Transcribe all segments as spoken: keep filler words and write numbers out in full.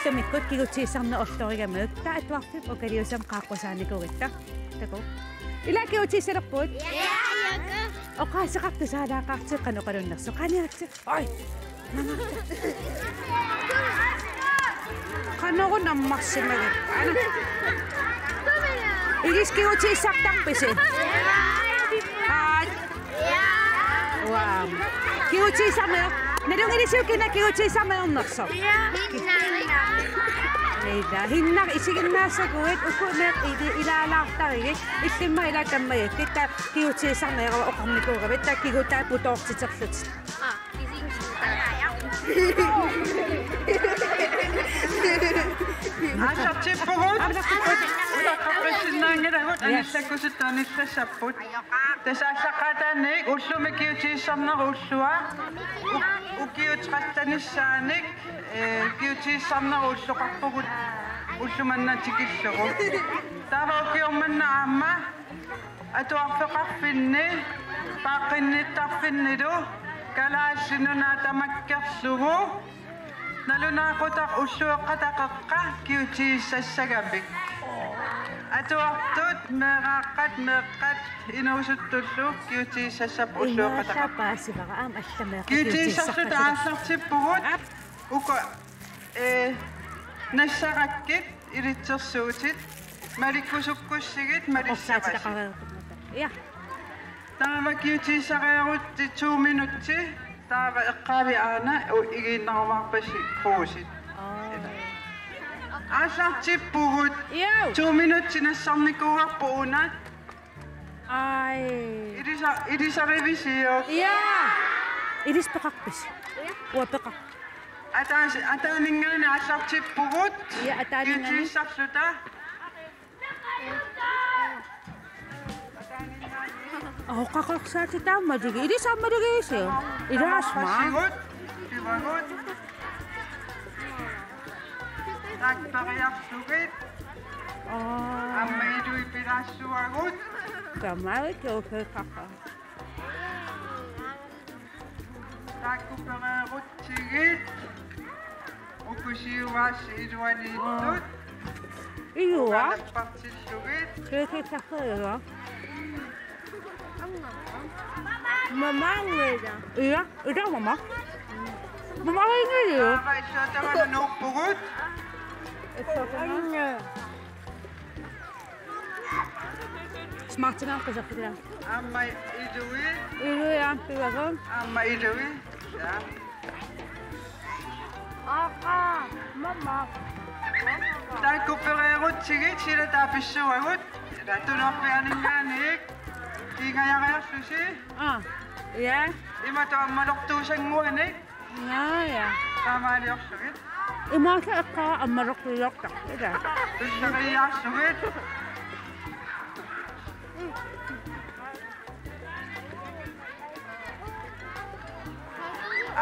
Sumikkut kigutigisarneq orlorigamik, taava atuarfik ukaliusam qaaqqusaanikuugatta. Takuuk. Ila kigutigissalerpugut. Ja. Oqaaseqartoq saalaaqaartigu qanoq oqalunnersoq. Qaaniaritsi. Oj. Qanoruna ammarsimagit. Ana. Ilissi kigutigissartarpisi? Aa. Wow. Kigutigisarneq. Nalunngilisiuk kina kigutigisarneq ornersoq? Ila, hinnaq isiginnaassaguit, uku meeqqat ili-, ilaalaartarigit, illimmi ila tammajakkit, taava kigutigisarneq oqarnikuugavit, taava kigutaa putoortiterlutit. Aa, isiginnaassaguit. Aallartippugut. Aallartippugut. Anillakkusuttunik anillassapput. Tassa aallaqqaataaniit ullumi kigutigissarneq ullua. U-, ukiut tretten-issaanik, ee, kigutigissarneq ulloqarpugut ulloq manna tikillugu. Taava ukioq manna aamma atuarfeqarfinni, paaqqinnittarfinnilu, Kalaallit Nunaat tamakkerlugu, nalunaaqutaq ullueqqataqeqqa kigutigissassagamik. Atuartut, meeraaqqat, meeqqat, inuusuttullu kigutigissassapput ullueqqataqeqqa. Imaappa paasivara, aamma allamik kigutigissarluta aallartippugut. Uku, ee, nassarakkit, ilitsersuutit, malikkusukkussigit, malissavasi. Ja. Taava kigutigissareerutit to minutsit, taava eqqaavit aana u-, igiinnarumaarpasi puusit. Aa. Aallartippugut. Joo. To minutsit nassarnikuuarput una. Ai. Ilisa-, ilisarivisiuk? Ja. Ilissi peqarpisi? Uanga peqarpoq. Ataas-, ataaninngaanniit aallartippugut. Ja, ataaninngaanniit. Kigutigissarsut. Aa, oqaqorsaatitaa aamma malugit. Ilissi aamma malugisiuk? Ilaasma. Taamaasigut. Sivagut. Taakku periarlugit. Aa. Aamma iluit pilaassuagut. Taamaavik, okay, kaka. Taakku pereerutsigit. Uku siuaassi iluaniittut. Ilua. Uku nappartillugit. Kekisakka ilua. Mamaanngilaq. Ila, ila mama. Mamaanngilaq. Taava issuatavana nuuppugut. Issuatavana. Smartiga qisarpia. Aamma iluit. Iluit aamma pigagut. Aamma iluit. Ja. Aaqa, mama. Taakku pereerutsigit sila taava pissuagut. Ila tunorpiaaninngaanniit. Kiingajariarlusi. Aa. Ja. Imatut ammalortuusannguanik. Naa, ja. Taamaaliorlugit. Imaattoq eqqaavara ammalortuuliortarput, ila. Tulleriiaarsugit.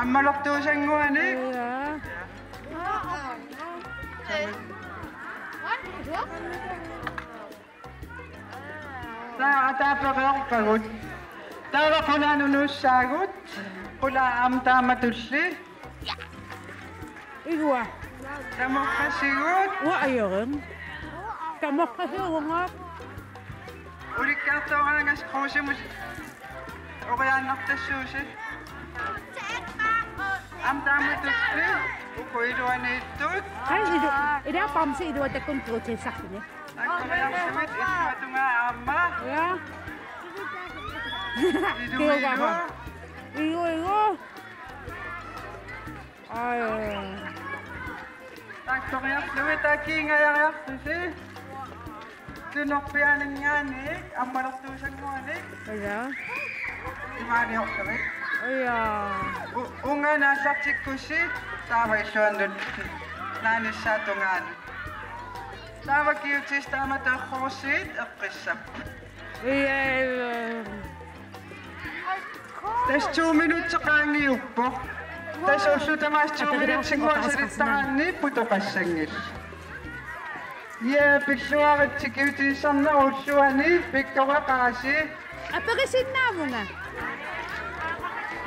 Ammalortuusannguanik. Ja. Taava taava pereerpagut. Taava qulaanut nuussaagut. Qulaat aamma taamatulli. Ilua. Tamoqqasigut. Uanga ajorin. Tamoqqasigut uanga. Ulikkaartooraangassi Kruusimut. Oriaannartassuusi. Aamma taamatulli. Uku iluaniittut. Ai, ilu-, ila bamse iluatakkunni kigutigissarsuni. Takkoriarlugit illuatungaa aamma. Ja. Ilu, ilu. Kiugama. Ilu, ilu. Ai. Takkoriarlugit taava kiingajariarlusi. Tunorpiaaninngaanniit ammalortuusannguanik. Ja. Imaaliorlugit. Ja. U-, uunga aallartikkussi taava illuannut naanissaata tungaanut. Taava kigutigissat taamatut errorsiit eqqissapput. Tassa to minutsit qaangiuppoq. Tassa ullut tamaasa to minutsinnguaq salittaraanni putoqassanngillat. Ja, pilluaritsi kigutigissarneq ulluani pikkoreqaasi. Aperisinnaavunga.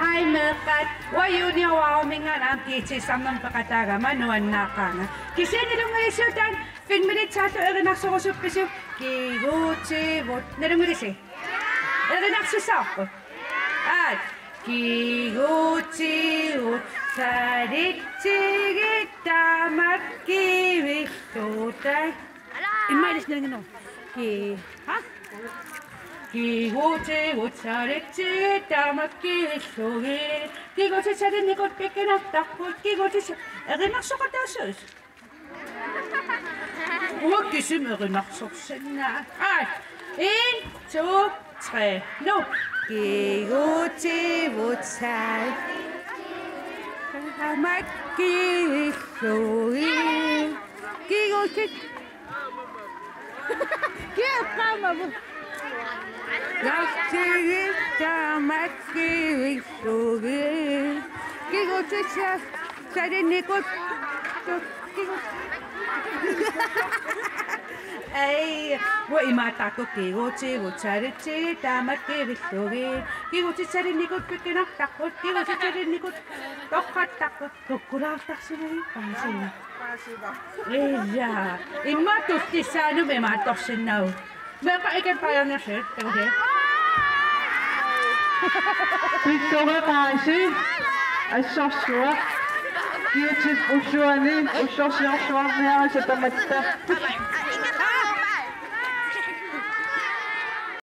Hej meeqqat, uanga junior uaruminga aamma G T-sarnermut peqataagama nuannaaqaanga. Kisianni nalunngilarsi taanna filmiliassaallu erinarsorusuppiuk? Kigutivut. Nalunngilarsi? Erinarsorsuupput. Aat. Kigutivut salitsigit tamakkivilluta. Immaqa ilissi nalunngilarsi? Ki-, ha? Kigutivut salitsigit tamakkivillugit. Kigutit salinnikut pikkunartarput. Kigutit sa-, erinarsoqataassuusi. Uanga kisimi erinarsorsinnaavara. Aat. En, to, tre, nu. Kigutivut salitsigit tamakkivillugit. Kigutit. Kiaqqaamavut. Salitsigit tamakkivillugit. Kigutit sa-, salinnikut. Kigut-, ai, uanga imaattarpara kigutivut salitsigit tamakkivillugit. Kigutit salinnikut pikkunartarput. Kigutit salinnikut torrattarput. Kukkulaartarsimagit paasiva. Paasiva. Ija. Immaqa tullissaanut imaattorsinnaavugut. Meeqqat ikippajarnersi, takusi. Pittoreqaasi assorsuaq. Kiutit ulluani ullorsiorsuarniarisa tamatta.